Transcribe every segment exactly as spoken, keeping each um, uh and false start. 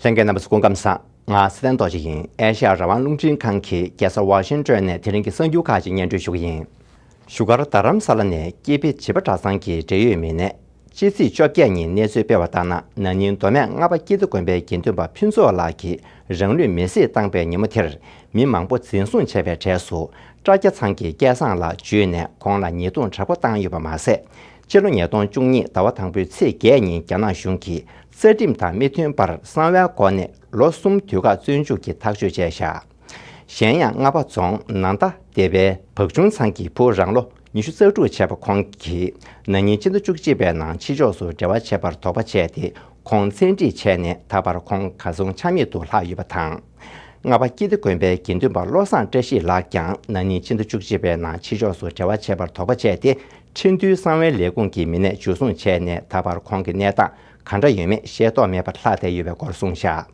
ལྷན་རྒྱས་རྣམ་པ་ཚོ་སྐུ་ཁམས་བཟང་། ང་ཚེ་བརྟན་རྡོ་རྗེ་ཡིན། ཨེ་ཤ་ཡ་རང་དབང་རླུང་འཕྲིན་ཁང་གི་རྒྱལ་ས་ཝ་ཤིང་ཏོན་ནས་དེ་རིང་གི་གསར་འགྱུར་ཁག་ཅིག་སྙན་སྒྲོན་ཞུ་གི་ཡིན། བཞུགས་སྒར་རྡ་རམ་ས་ལ་ནས་ཀེ་པི་བྱིས་པ་གྲྭ་ཚང་གི་འབྲེལ་ཡོད་མི་སྣས་ཕྱི་ཚེས་བཅོ་བརྒྱད་ཉིན་གནས་ཚུལ་སྤེལ་བ་ལྟར་ན། ན་ནིང་མདོ་སྨད་རྔ་པ་ཀིརྟི་དགོན་པའི་དགེ་འདུན་པ་ཕུན་ཚོགས་ལགས་ཀྱིས་རང་ལུས་མེར་སྲེག་བཏང་པའི་ཉིན་མོ་དེར། མི་མང་པོ་འཛིན་བཟུང་བྱས་པའི་གྲས་སུ། དཀྲ་རྒྱ་ཚང་གི་སྐལ་བཟང་ལགས་འཇུས་ནས་ཁོང་ལ་ཉེས་རྡུང་དྲག་པོ་བཏང་ཡོད་པ་མ་ཟད། སྤྱི་ལོ་ཉིས་སྟོང་བཅུ་གཉིས་ཟླ་བ་དང་པོའི་ཚེས་བརྒྱད་ཉིན་རྒྱ་ནག་གཞུང་གིས་རྩ་ཁྲིམས་དང་མི་མཐུན་པར་གསང་བའི་སྒོ་ནས་ལོ་གསུམ་དུས་བཀག་བཙོན་འཇུག་གི་ཐག་གཅོད་བྱས་བཞག་གཞན་ཡང་རྔ་པ་རྫོང་ནང་རྟ་སྡེ་པའི་བག་ཆུང་ཚང་གི་བུ་རང་ལོ་ཉི་ཤུ་རྩ་དྲུག་བྱས་པ་ཁོང་གིས་ན་ནིང་ཕྱི་ཟླ་བཅུ་གཅིག་པའི་ནང་ཕྱི་ཕྱོགས་སུ་འབྲེལ་བ་བྱས་པར་དོགས་པ་བྱས་ཏེ། ཁོང་བཙན་ཁྲིད་བྱས་ནས་ད་བར་ཁོང་གར་སོང་ཆ་མེད་དུ་ལྷག་ཡོད་པ་དང་། རྔ་པ་ཀིརྟི་དགོན་པའི་དགེ་འདུན་པ་བློ་བཟང་བཀྲ་ཤིས་ལགས་ཀྱང་ན་ནིང་ཕྱི་ཟླ་བཅུ་གཅིག་པའི་ནང་ཕྱི་ཕྱོགས་སུ་འབྲེལ་བ་བྱས་པར་དོགས་པ་བྱས་ཏེ། ཁྲིམས་མཐུན་གསང་བའི་ལས་ཁུངས་ཀྱི་མི་སྣས་འཇུ་བཟུང་བྱས་ནས་ད་བར་ཁོང་གི་གནས་སྟངས་ག་འདྲ་ཡོད་མེད་ཤེས་རྟོགས་མེད་པར་ལྷག་བསྡད་ཡོད་པའི་སྐོར་གསུངས་བཞག་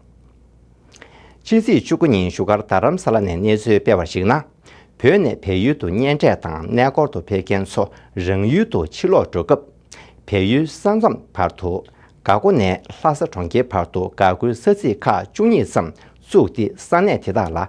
ཕྱི་ཚེས་བཅུ་དགུ་ཉིན་བཞུགས་སྒར་རྡ་རམ་ས་ལ་ནས་གནས་ཚུལ་སྤེལ་བར་གཞིགས་ན། བོད་ནས་བལ་ཡུལ་དུ་གཉེན་འཕྲད་དང་གནས་སྐོར་དུ་ཕེབས་མཁན་ཚོ་རང་ཡུལ་དུ་ཕྱིར་ལོག་འགྲོ་སྐབས། བལ་ཡུལ་ས་མཚམས་བར་དུ། སྒ་སྒོ་ནས་ལྷ་ས་གྲོང་ཁྱེར་བར་དུ་འགག་སྒོའི་ས་ཚིགས་ཁག་བཅུ་གཉིས་ཙམ་བཙུགས་ཏེ། ས་གནས་དེ་དག་ལ་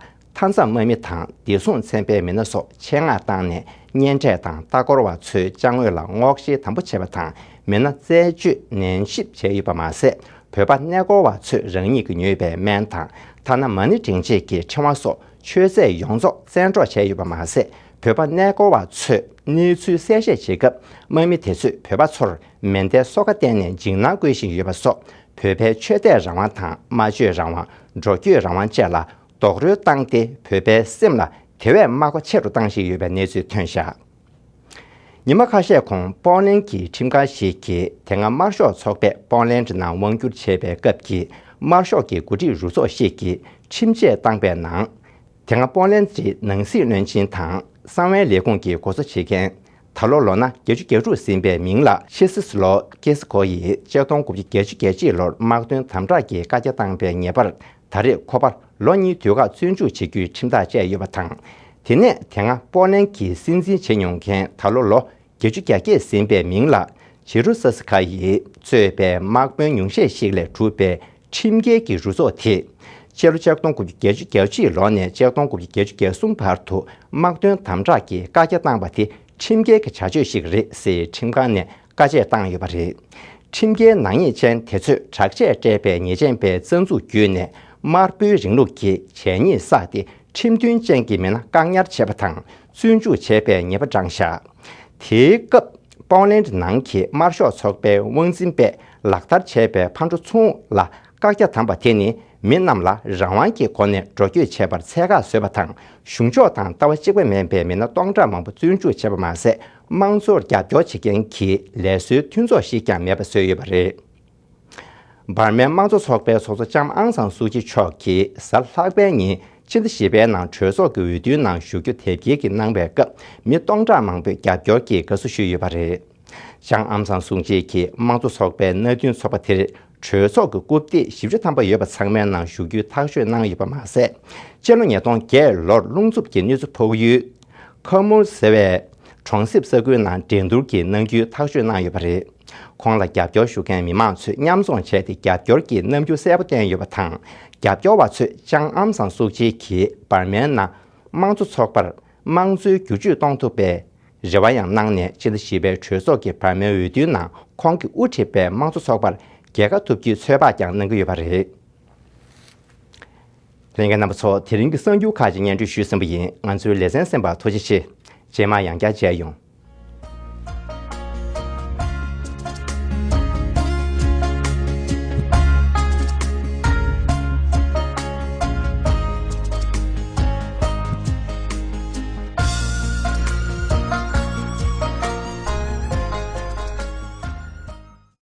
མཐའ་མཚམས་དམག་མི་དང་བདེ་སྲུང་ཚན་པའི་མི་སྣ་སོགས་ཆེད་མངགས་བཏང་ནས། གཉེན་འཕྲད་དང་ལྟ་སྐོར་བ་ཚོའི་ཅ་དངོས་ལ་སྔོག་བཤེར་དམ་པོ་བྱས་པ་དང་། མི་སྣ་རྩད་གཅོད་ནན་ཞིབ་བྱས་ཡོད་པ་མ་ཟད། བོད་པ་གནས་སྐོར་བ་ཚོས་རང་ཉིད་ཀྱིས་ཉོས་པའི་སྨན་དང་། ཐ་ན་མ་ཎི་སྒྲིག་ཆས་ཀྱི་ཕྲེང་བ་སོགས་མཆོད་རྫས་ཡོངས་རྫོགས་བཙན་འཕྲོག་བྱས་ཡོད་པ་མ་ཟད། བོད་པ་གནས་སྐོར་བ་ཚོས་གནས་ཚུལ་གསལ་བཤད་བྱེད་སྐབས། དམག་མི་དེ་ཚོས་བོད་པ་ཚོར་མེ་མདའི་སོ་ཁ་བསྟན་ནས་འཇིགས་སྣང་བསྐུལ་བཞིན་ཡོད་པ་སོགས། བོད་པའི་ཆོས་དད་རང་དབང་དང་། སྨྲ་བརྗོད་རང་དབང་། འགྲོ་སྐྱོད་རང་དབང་བཅས་ལ་རྡོག་རོལ་བཏང་སྟེ། བོད་པའི་སེམས་ལ་དེ་བས་དམའ་ཁ་ཆེ་རུ་བཏང་བཞིན་ཡོད་པའི་གནས་ཚུལ་ཐོན་བཞག་ཉི་མ་ཁ་ཤས་གོང་པོ་ལན་གྱི་ཁྲིམས་ཁང་ཞིག་གིས་དེ་སྔ་དམར་ཤོག་ཚོགས་པས་པོ་ལན་ནང་དབང་བསྒྱུར་བྱས་པའི་སྐབས་ཀྱི་དམར་ཤོག་གི་འགོ་ཁྲིད་རུ་ཚོགས་ཤིག་གིས་ཁྲིམས་ཆད་བཏང་པའི་ནང་། དེ་སྔ་པོ་ལན་གྱི་ནང་སྲིད་བློན་ཆེན་དང་གསང་བའི་ལས་ཁུངས་ཀྱི་འགོ་གཙོ་བྱེད་མཁན། ད་ལོ་ལོ་ན་བརྒྱད་ཅུ་གྱ་དྲུག་ཟིན་པའི་མིང་ལ་ཤེ་སི་ལོ་ཀེ་སི་ཁོ་ཡིས་ཆིག་སྟོང་དགུ་བརྒྱ་བརྒྱད་ཅུ་གྱ་གཅིག་ལོར་དམག་དོན་དམ་དྲག་གི་བཀའ་རྒྱ་བཏང་པའི་ངེས་པར། ད་རེས་ཁོ་པར་ལོ་གཉིས་དུས་བཀག་བཙོན་འཇུག་བྱེད་རྒྱུའི་ཁྲིམས་ཐག་བཅད་ཡོད་པ་དང་། དེ་ནས་དེ་སྔ་པོ་ལན་གྱི་སྲིད་འཛིན་བྱེད་མྱོང་མཁན། ད་ལོ་ལོ་བརྒྱད་ཅུ་གྱ་བརྒྱད་ཟིན་པའི་མིང་ལ་ཇེ་རུ་ས་སི་ཁ་ཡིས་གཙོས་པའི་དམག་དཔོན་ཉུང་ཤས་ཤིག་ལས་གྲུབ་པའི་ཁྲིམས་འགལ་གྱི་རུ་ཚོགས་དེས། སྤྱི་ལོ་ཆིག་སྟོང་དགུ་བརྒྱ་བརྒྱད་ཅུ་གྱ་གཅིག་ལོ་ནས་ཆིག་སྟོང་དགུ་བརྒྱ་བརྒྱད་ཅུ་གྱ་གསུམ་བར་དུ་དམག་དོན་དམ་དྲག་གི་བཀའ་རྒྱ་བཏང་པ་དེ་ཁྲིམས་འགལ་གྱི་བྱ་སྤྱོད་ཞིག་རེད་ཟེར་ཁྲིམས་ཁང་ནས་བཀའ་ཆད་བཏང་ཡོད་པ་རེད། ཁྲིམས་འགལ་ནག་ཉེས་ཅན་དེ་ཚོས་དྲག་ཆས་སྤྲས་པའི་ཉེས་ཅན་པའི་རྩ་འཛུགས་བརྒྱུད་ནས་དམར་པོའི་རིང་ལུགས་ཀྱི་བྱས་ཉེས་བསགས་ཏེ། ཁྲིམས་མཐུན་ཅན་གྱི་མི་སྣ་བཀག་ཉར་བྱས་པ་དང་། བཙོན་འཇུག་བྱས་པའི་ཉེས་པ་བགྲངས་བཞག་དེའི་སྐབས། པོ་ལན་ནང་གི་དམར་ཤོག་ཚོགས་པའི་དབང་འཛིན་པས་ལག་བསྟར་བྱས་པའི་ཕར་འགྲོ་ཚུར་འོང་ལ་བཀག་རྒྱ་བཏང་པ་དེ་ནི། མི་རྣམས་ལ་རང་དབང་གི་སྒོ་ནས་འགྲོ་སྐྱོད་བྱེད་པར་ཚད་བཀག་བཟོས་པ་དང་། གཞུང་ཕྱོགས་དང་ལྟ་བ་གཅིག་པ་མིན་པའི་མི་སྣ་སྟོང་ཕྲག་མང་པོ་བཙོན་འཇུག་བྱས་པ་མ་ཟད། དམངས་གཙོར་རྒྱབ་སྐྱོར་བྱེད་མཁན་གྱི་ལས་བཟོའི་མཐུན་ཚོགས་ཤིག་ཀྱང་མེད་པ་བཟོས་ཡོད་པ་རེད། འབར་མའི་དམངས་གཙོ་ཚོགས་པའི་ཚོགས་གཙོ་ལྕམ་ཨང་སང་སུའུ་ཅི་མཆོག་གིས་གཟའ་ལྷག་པའི་ཉིན་ཕྱི་ཟླ་བཞི་པའི་ནང་གྲོས་ཚོགས་ཀྱི་འོས་བསྡུའི་ནང་ཞུགས་རྒྱུ་དེབ་སྐྱེལ་གྱིས་གནང་བའི་སྐབས། མི་སྟོང་ཕྲག་མང་པོས་རྒྱབ་སྐྱོར་གྱིས་དགའ་བསུ་ཞུས་ཡོད་པ་རེད། ལྕམ་ཨང་སང་སུའུ་ཅི་གིས་དམངས་གཙོ་ཚོགས་པའི་མནའ་མཐུན་ཚོགས་པ་དེར་གྲོས་ཚོགས་ཀྱི་རྐུབ་སྟེགས་བཞི་བཅུ་ཐམ་པ་ཡོད་པ་ཚང་མའི་ནང་ཞུགས་རྒྱུའི་ཐག་གཅོད་གནང་ཡོད་པ་མ་ཟད། སྤྱི་ལོ་ཉིས་སྟོང་བརྒྱད་ལོར་རླུང་འཚུབ་ཀྱི་གནོད་འཚེ་ཕོག་ཡུལ་ཁ་མུར་ཟེར་བའི་གྲོང་གསེབ་ས་ཁུལ་ནང་འགྲན་བསྡུར་གྱི་གནང་རྒྱུའི་ཐག་གཅོད་གནང་ཡོད་པ་རེད། ཁོང་ལ་རྒྱབ་སྐྱོར་ཞུ་མཁན་མི་མང་ཚོས་མཉམ་འཛོམས་བྱས་ཏེ་རྒྱབ་སྐྱོར་གྱི་རྣམ་འགྱུར་གསལ་པོ་བསྟན་ཡོད་པ་དང་། རྒྱབ་སྐྱོར་བ་ཚོས་ལྕམ་ཨང་སང་སུའུ་ཅི་གིས་འབར་མའི་ནང་དམངས་གཙོ་ཚོགས་པར་དམངས་གཙོའི་བསྒྱུར་བཅོས་གཏོང་ཐུབ་པའི་རེ་བ་ཡང་གནང་ནས། ཕྱི་ཟླ་བཞི་པའི་གྲོས་ཚོགས་ཀྱི་འབར་མའི་འོས་བསྡུའི་ནང་ཁོང་གིས་དབུ་ཁྲིད་པའི་དམངས་གཙོ་ཚོགས་པར་རྒྱལ་ཁ་ཐོབ་རྒྱུའི་ཚོད་དཔག་ཀྱང་གནང་གི་ཡོད་པ་རེད། ལྷན་རྒྱས་རྣམ་པ་ཚོ། དེ་རིང་གི་གསར་འགྱུར་ཁག་ཅིག་སྙན་སྒྲོན་ཞུས་ཟིན་པ་ཡིན། ང་ཚོའི་ལེ་ཚན་གསན་པར་ཐུགས་རྗེ་ཆེ། རྗེས་མ་ཡང་བསྐྱར་མཇལ་ཡོང་།